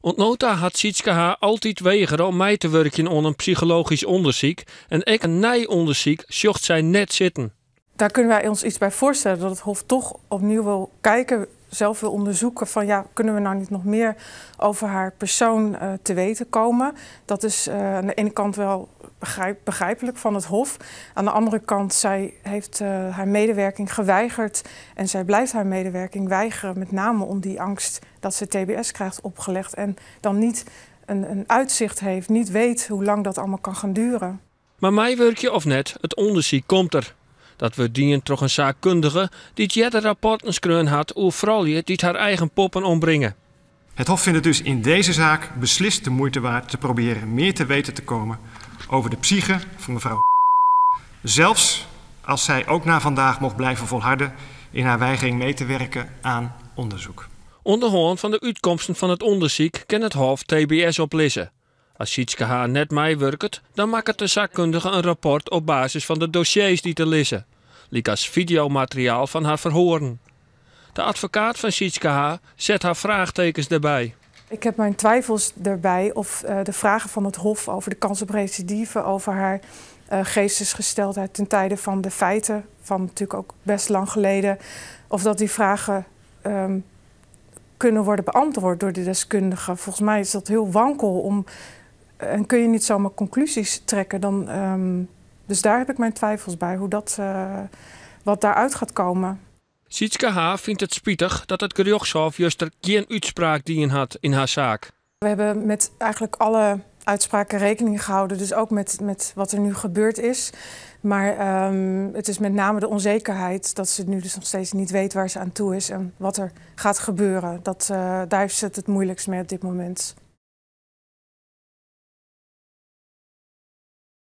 Oant no ta hat Sietske H. altyd wegere om mei te wurkjen oan in psychologysk ûndersyk en ek in nij ûndersyk sjocht sy net sitten. Daar kunnen wij ons iets bij voorstellen dat het Hof toch opnieuw wil kijken, zelf wil onderzoeken van ja, kunnen we nou niet nog meer over haar persoon te weten komen? Dat is aan de ene kant wel begrijpelijk van het Hof. Aan de andere kant, zij heeft haar medewerking geweigerd en zij blijft haar medewerking weigeren, met name om die angst dat ze TBS krijgt opgelegd en dan niet een uitzicht heeft, niet weet hoe lang dat allemaal kan gaan duren. Mar meiwurkje of net, it ûndersyk komt der. Dat wurdt dien troch in saakkundige dy't earder rapporten skreaun hat oer froulju dy't har eigen poppen ombringe. Het Hof vindt het dus in deze zaak beslist de moeite waard te proberen meer te weten te komen over de psyche van mevrouw. Zelfs als zij ook na vandaag mocht blijven volharden in haar weigering mee te werken aan onderzoek. Oan de hân fan de útkomsten fan it ûndersyk kin it Hôf TBS oplizze. As Sietske H. net meiwurket, dan makket de saakkundige in rapport op basis fan de dossiers dy't der lizze, lykas fideomateriaal fan har ferhoaren. De advokaat fan Sietske H. set har fraachtekens derby. Ik heb mijn twijfels erbij of de vragen van het Hof over de kans op recidive, over haar geestesgesteldheid ten tijde van de feiten, van natuurlijk ook best lang geleden, of dat die vragen kunnen worden beantwoord door de deskundige. Volgens mij is dat heel wankel en kun je niet zomaar conclusies trekken. Dus daar heb ik mijn twijfels bij, wat daaruit gaat komen. Sietske H. fynt it spitich dat it gerjochtshôf juster gjin útspraak dien hat yn har saak. We hebben met eigenlijk alle uitspraken rekening gehouden, dus ook met wat er nu gebeurd is. Maar het is met name de onzekerheid dat ze nu dus nog steeds niet weet waar ze aan toe is en wat er gaat gebeuren. Daar heeft ze het het moeilijkst mee op dit moment.